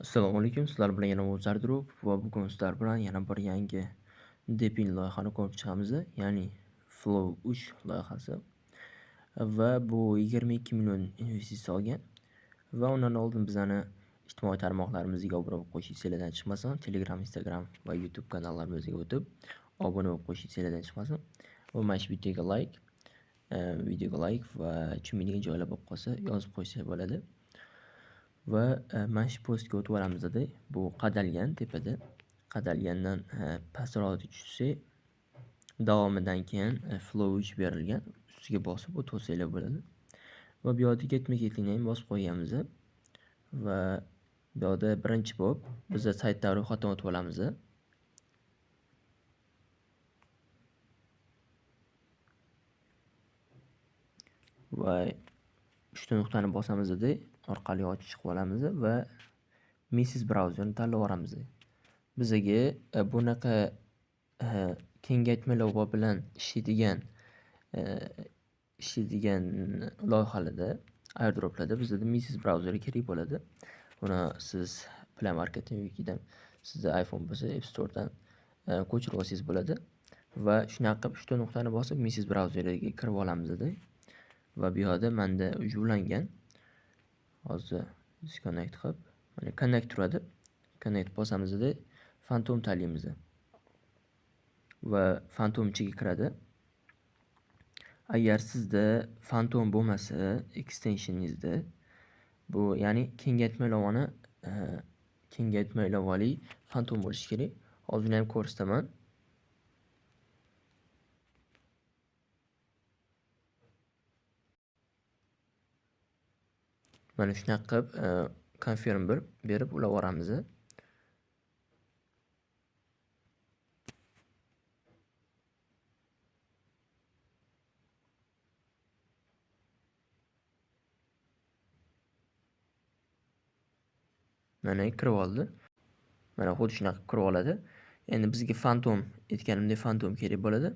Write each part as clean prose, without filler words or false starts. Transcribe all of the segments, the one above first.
Assalomu alaykum, sizlar bilan yana O'zardrop va bugun sizlar bilan yana bir yangi DePIN loyihani ko'rib chiqamiz, ya'ni Flow 3 loyihasi. Va bu 22 million investitsiya olgan va undan oldin bizani ijtimoiy tarmoqlarimizga obuna bo'lib qo'yish esinglardan chiqmasin. Telegram, Instagram va YouTube kanallarimizga o'tib obuna bo'lib qo'yish esinglardan chiqmasin. Va mana shu videoga like, videoga like va tushunmaydigan joylar bo'lib qolsa yozib qo'ysak bo'ladi. Va mana shu postga o'tib olamizda, bu qadalgan tepada. Qadalgandan pastroq tushsak, davomidan keyin Flow 3 berilgan. Ustiga bosib o'tib olsanglar bo'ladi. Va bu yoqda ketma-ketlikni ham bosib qo'yganmiz. Va bu yoqda birinchi bo'lib biz saytdan ro'yxatdan o'tib olamiz. Va uchta nuqtani bosamizda, orqali ochish qilib olamiz va Mises brauzerini tanlab yuboramiz. Bizaga bunaqa kengaytma ilova bilan ishlaydigan loyihalarda, airdroplarda bizda Mises brauzeri kerak bo'ladi. Buni siz Play Marketdan yoki sizda iPhone bo'lsa App Store'dan ko'chirib olsangiz bo'ladi. Va shunaqa qilib uchta nuqtani bosib Mises brauzeriga kirib olamizda. Va bu yoqda menda ulangan. Hozir disconnect qilib, mana connect turadi. Connect bosamizda Phantom tanlaymiz. Va Phantom ichiga kiradi. Agar sizda Phantom bo'lmasa extensioningizda, bu ya'ni kengaytma ilovani, kengaytma ilovali Phantom bo'lishi kerak. Hozir uni ham ko'rsataman. Mana shunaqa qilib confirm berib ulab yuboramiz. Mana kirib oldi. Mana xuddi shunaqa qilib kirib oladi. Endi bizga Phantom, aytganimdek Phantom kerak bo'ladi.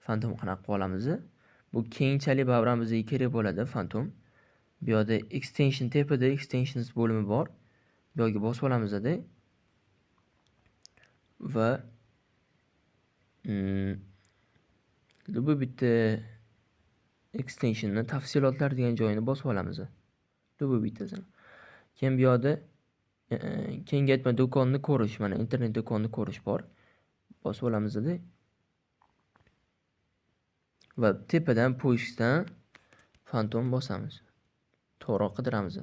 Phantom qanaqa qilib olamiz? Bu keyinchalik baribir bizga kerak bo'ladi Phantom. Bu yoqda extension tepada extensions bo'limi bor. Bu yoqga bosib olamizda va bu bitta extensionni tafsilotlar degan joyini bosib olamiz. Bu bittasini. Keyin bu yoqda kengaytma do'konni ko'rish, mana internet do'konni ko'rish bor. Bosib olamizda va tepadan poiskdan Phantom bosamiz. To'g'ri qidiramiz.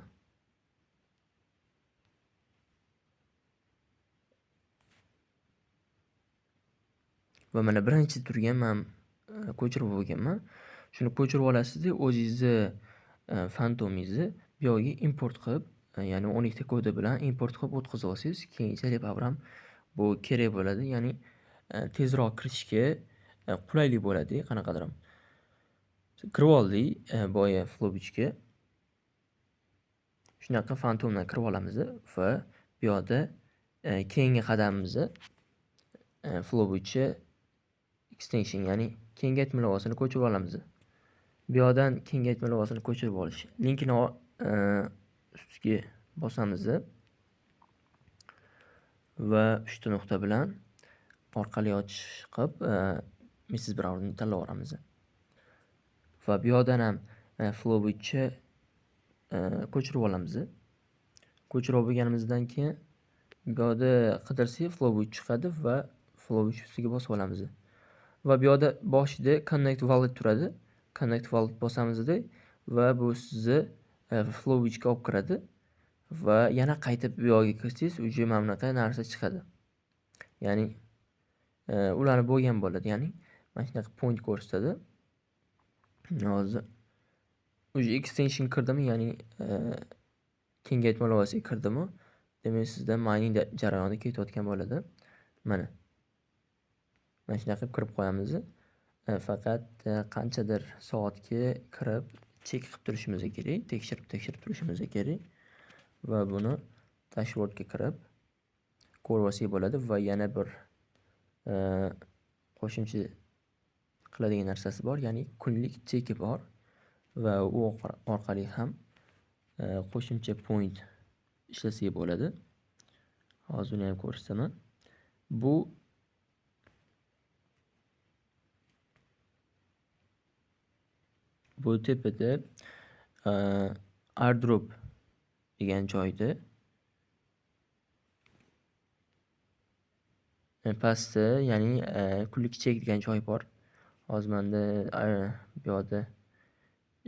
Va mana birinchi turgan men ko'chirib olganman. Shuni ko'chirib olasizda, o'zingizni Phantomingizni bu yoqga import qilib, ya'ni 12 ta kodi bilan import qilib o'tkazib olsangiz, keyinchalik baribir ham bu kerak bo'ladi. Ya'ni tezroq kirishga qulaylik bo'ladi, qanaqadir ham. Kirib oldik boya Flow 3ga. Shunaqa Phantomdan kirib olamiz va bu yoqda keyingi qadamimizni Flow 3 extension, ya'ni kengaytma ilovasini ko'chirib olamiz. Bu yoqdan kengaytma ilovasini ko'chirib olish linkini ustiga bosamiz va uchta nuqta bilan orqali ochish qilib Mises brauzerini tanlab yuboramiz. Va bu yoqdan ham Flow 3 ko'chirib olamiz. Ko'chirib olganimizdan keyin bu yoqda qidirsak Flow 3 chiqadi va Flow 3 ustiga bosib olamiz. Va bu yoqda boshida Connect Wallet turadi. Connect Wallet bosamizda va bu sizni Flow 3 ga olib kiradi va yana qaytib bu yoqga kirsangiz, уже mana bunaqa narsa chiqadi. Ya'ni ularni bo'lgan bo'ladi. Ya'ni mana shunaqa point ko'rsatadi. Hozir уже extension kirdimi, ya'ni kengaytma ilovasiga kirdimi, demak sizda mining jarayoni ketayotgan bo'ladi. Mana. Mana shunaqa qilib kirib qo'yamiz. Faqat qanchadir soatga kirib chek qilib turishimiz kerak, tekshirib turishimiz kerak va buni dashboardga kirib ko'rib olsak bo'ladi va yana bir qo'shimcha qiladigan narsasi bor, ya'ni kunlik cheki bor va u orqali ham qo'shimcha point ishlasak bo'ladi. Hozir uni ham ko'rsataman. Bu tepada airdrop degan joyda, pastda, ya'ni kunlik chek degan joy bor. Hozir menda bu yoqda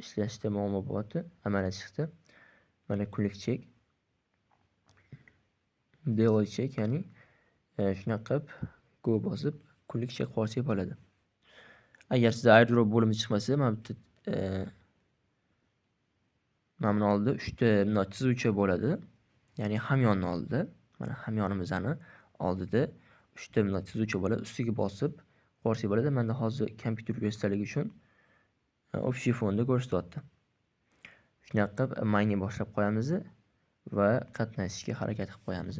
ishlashda muammo bo'lyapti. Mana chiqdi. Mana kunlik chek. Daily check, ya'ni shunaqa qilib go bosib kunlik chek qilsak bo'ladi. Agar sizda airdrop bo'limi chiqmasa, mana bu yerda mana buni oldida 3 ta bundoq chizuvcha bo'ladi. Ya'ni hamyonni oldida, mana hamyonimizni oldida 3 ta bundoq chizuvcha bo'ladi. Ustiga bosib ko'rsak bo'ladi. Menda hozir kompyuter ko'rsatganligi uchun общий fonda ko'rsatyapti. Shunaqa qilib mayning boshlab qo'yamiz va qatnashishga harakat qilib qo'yamiz.